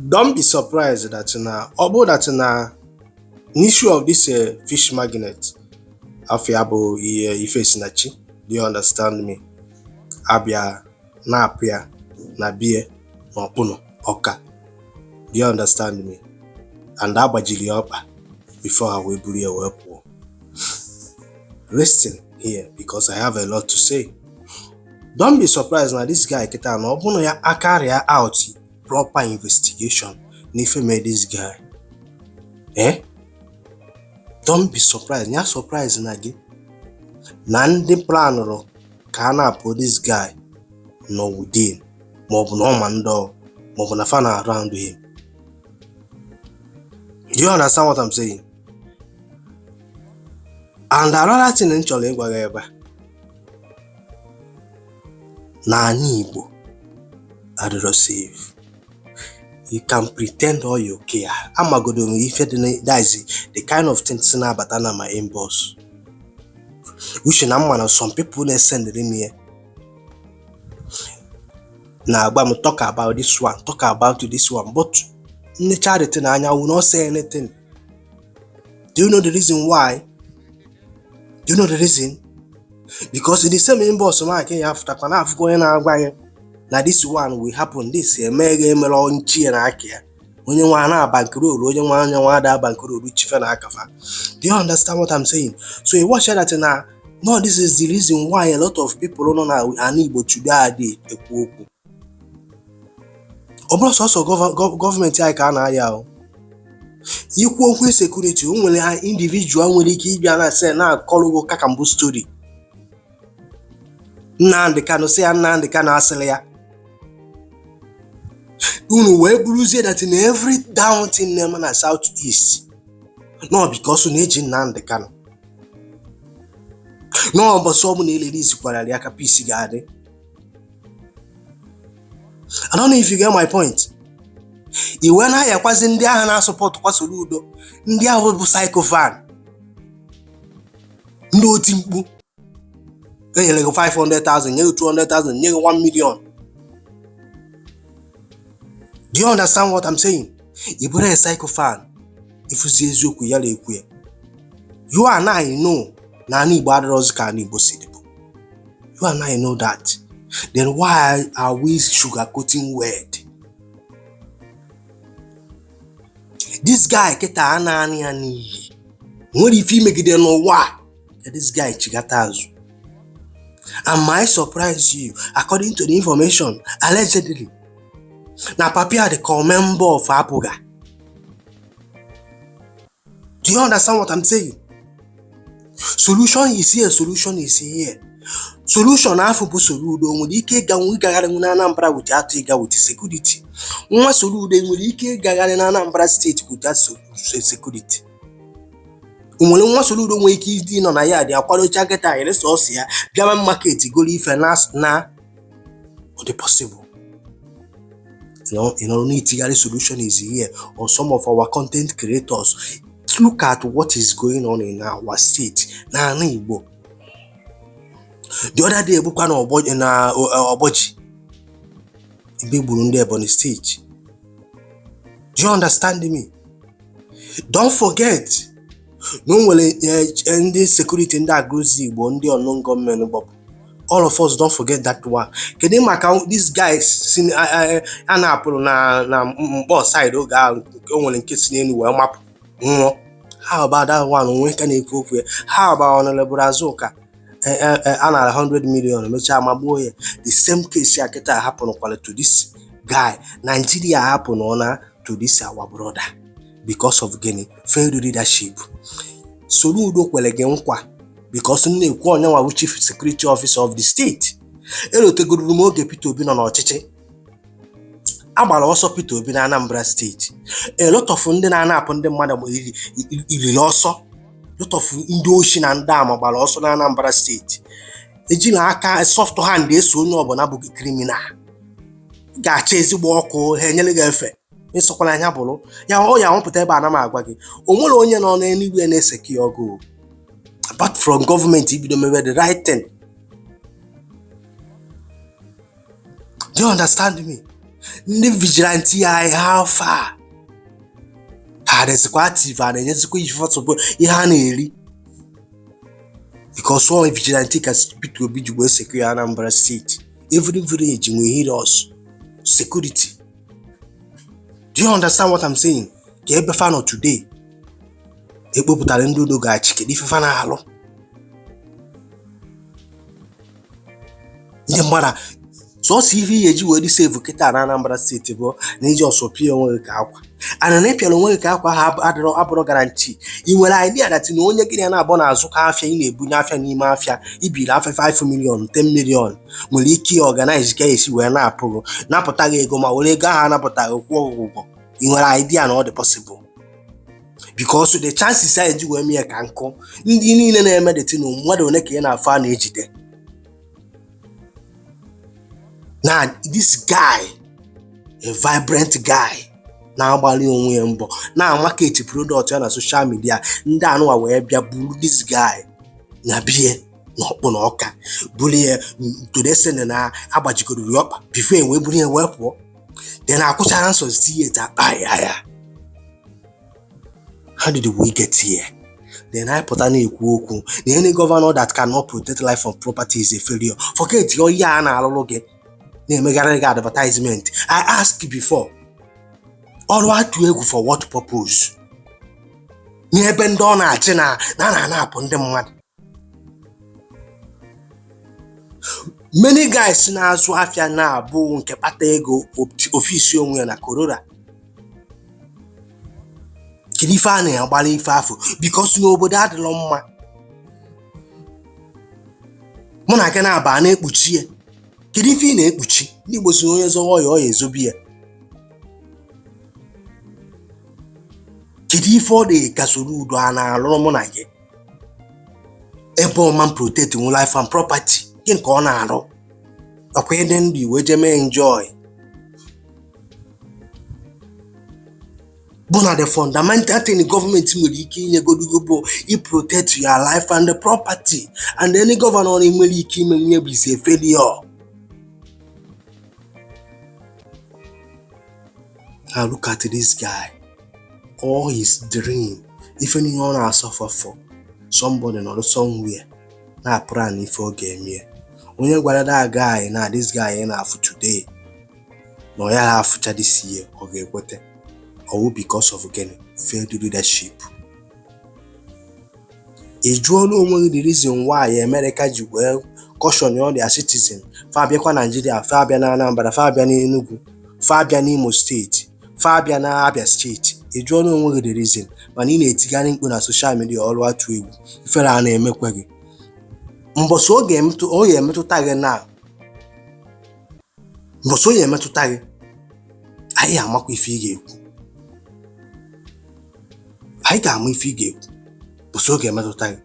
Don't be surprised that na ọ bụrụ that na n'issue of this fish magnet afa ya bụ ihe Ifesinachi, do you understand me, abịa na-apụ ya na bie n'Ọkpụnọ Ọka, do you understand me, and agbajiri ya ọkpa before ha wee buru ya wee pụọ. Listen here, because I have a lot to say. Don't be surprised na this guy kịta na ọ bụrụ na ya a-carry out proper investigation n'ife mee this guy, eh? Don't be surprised, ya surprise na gị na ndị planụrụ ka a na-apụ this guy nọ within, maọbụ na ọ ma ndị ọ, maọbụ na fa na around him. Do you understand what I'm saying? And another thing m chọrọ ịgwa gị ebe a, n'ala Igbo adịrọ safe. You can pretend all you care. Amagodo m ife dị na, that is the kind of things na-abata na my inbox, which na mma na some people na-esendịrị m ya na-agba m, "Talk about this one, talk about this one," but nnecha the thing anya, I will not say anything. Do you know the reason why? Do you know the reason? Because in the same inbox ma ka ya afụtakwa na-afụkwa onye na-agwa gị na this one will happen, this eme gị emere nchi ya na aka ya, onye nwa na bankroll, onye nwa anya nwa ada bankroll chife na akafa. Do you understand what I'm saying? So you watch that na no, this is the reason why a lot of people nọ na ala Igbo today adị ekwu okwu. Ọ bụrụ sọsọ gọọmenti anyị ka a na-aya o ikwu okwu insecurity, o nwere ha individual nwere ike ịbịa na sị na-akọrọ gị kakambu story. Nnamdi Kanu, sị ya Nnamdi Kanu asịrị ya unu wee buruzie that in every down thing na-eme na South East, no, because na-eji Nnamdi Kanu n'ụbọchị ọbụla elere izikwara ya ka peace ga-adị. I don't know if you get my point. Iwe na-ayakwazi ndị agha na-asọpọtụkwa Soludo, ndị ahụ bụ sycophant, ndị oti mkpu enyere gị 500,000, nye gị 200,000, nye gị 1 million. Do you understand what I'm saying? Ị bụrụ a sycophant, ịfụzi eziokwu ya na-ekwu ya. You and I know na ala Igbo adịrọzi ka ala Igbo si dịbụ. You and I know that. Then why are we sugarcoating word? This guy kịta a na-anị ya n'iyi nwere ife imegide n'ụwa a ka this guy chigata azụ. And my surprise you, according to the information, allegedly na Papia dị ka member of APGA. Do you understand what I'm saying? Solution is here, solution is here. Solution afọ bụ Soludo nwere ike ịganwu ịgagharị na Anambra without ịga with security. Nwa Soludo nwere ike ịgagharị na Anambra Steeti without security. Nwere nwa Soludo nwere ike ịdị nọ na ya dị akwadocha kịta ere sọsọ ya bịawa market goro ife na ọ dị possible? N'itigharị solution is here or some of our content creators, look at what is going on in our state, n'ala Igbo. The other day bụkwa na ọgbọ na Ọgbọji ebe e gburu ndị Ebonyi Steeti. Do you understand me? Don't forget na o nwere ndị security, ndị Agụzi Igbo, ndị unknown gunmen gbapụ. All of us don't forget that one. Kedu maka this guy si a na-apụrụ na mkpọ side oge ahụ nke o nwere nke si n'elu wee mapụ nwụọ? How about that one? Onwe ka na-ekwu okwu ya. How about Honorable Azuka a nara 100 million, mechaa magbuo ya? The same case ya kịta hapụnụkwara to this guy. Nigeria hapụnụ na to this our brother because of gịnị? Failed leadership. Soludo kwere gị nkwa, because m na-ekwu onye nwa bụ chief security officer of the state. Elotegoruru m oge Peter Obi nọ n'ọchịchị, a gbara ọsọ Peter Obi na Anambra Steeti. A lot of ndị na-anapụ ndị mmadụ bụ iriri ọsọ, lot of ndị oshi na ndị ama gbara ọsọ na Anambra Steeti. Ejila aka soft hand eso onye ọbụla bụ criminal ga-acha ezigbo ọkụ ha enyere gị efe ịsọkwala anya bụrụ ya ọ ya nwepụta ebe a. Na m agwa gị, o nwere onye nọ n'eluigwe na-eseki ọgụ apart from gọọmenti ibido mewe the right thing. Do you understand me? Ndị vigilante anyị, how far? Ha dịzikwa active? A na-enyezikwa ife ọtụbụ ihe a na-eri? Because all vigilante ka Peter Obi ji wee secure Anambra State. Every village nwere heroes security. Do you understand what I'm saying? Ka ebe fa nọ today, ekpopụtara ndị udo ga-achị, kedu ife fa na-alụ? Ndị mmadụ, sọsọ ife ihe eji wee dị safe kịta na Anambra State bụ na iji ọsọ pịa onwe gị ka akwa ana na ịpịara onwe gị ka akwa ha adịrọ abụrụ guarantee. Ị nwere idea that na onye gị na ya na-abụ na-azụkọ afịa, ị na-ebunye afịa n'ime afịa, ibiri afịa 5 million, 10 million, nwere ike organize ka esi wee na-apụrụ napụta gị ego ma were ego ahụ anapụtaghị kwụọ gị ụgwọ? Ị nwere idea na ọ dị possible? Because the chances a eji wee mee ka nkụ ndị niile na-eme the thing, mmadụ one ka ị na-afụ a na-ejide? Na this guy, a vibrant guy na-agbalị onwe ya mbọ na-amarket product ya na social media, ndị anụwa wee bịa buru this guy na bie na ọkpụ na ọka, buru ya todesịn na agbajigoro ya ọkpa before e wee buru ya wee pụọ. Then akwụchara nsọ yet akpa ya ya. How did we get here? Then anyị pụta na-ekwu okwu na any governor that cannot protect life and property is a failure. Forget your ihe a na-alụrụ gị, na-emegharị gị advertisement. I ask before, ọrụ atụ egwu for what purpose? N'ebe ndị ọ na-achị na na-anapụ ndị mmadụ. Many guys na-azụ afịa na-abụ nke kpata ego ofisi onwe ya na Corolla. Kedu ife a na-agbara ife afọ? Because n'obodo adịrọ mma, mụ na gị na-aba na-ekpuchi ya. Kedu ife ị na-ekpuchi? Ndị Igbo si na onye zọwa ya, ọ ya ezobi ya. Kedu ife ọ dị ka Soludo a na-alụrụ mụ na gị ebe ọma protect nwe life and property? Gịnị ka ọ na-arụ? Ọkwa ịdị ndụ iwe jee mee enjoy bụ na the fundamental thing gọọmenti nwere ike inyegodugo bụ i protect your life and the property, and any governor na-enwere ike ime nwunye bụ is a failure. Now look at this guy, all his dream, ife niile ọ na-asuffer for, somebody nọrọ somewhere na plan ife ọ ga-eme ya. Onye gwara that guy na this guy ị na-afụ today na ọ ya afụcha this year, ọ ga-ekwete? Ọwụ because of gịnị? Failed leadership. Ị jụọla onwe gị the reason why America ji wee caution all their citizen fa abịakwa Nigeria, fa abịa na Anambra, fa abịa na Enugu, fa abịa n'Imo State, fa abịa na Abia State? Ị jụọla onwe gị the reason? Mana ị na-etigharị mkpu na social media, ọrụ atụ egwu, ifere a na-emekwa gị. Mbọsị ọ ga-emetụ, ọ ga-emetụta gị. Na mbọsị ọ ga-emetụta gị, anyị amakwa ife ị ga-ekwu. Anyị ga-ama ife ị ga-ekwu mbọsị ọ ga-emetụta gị.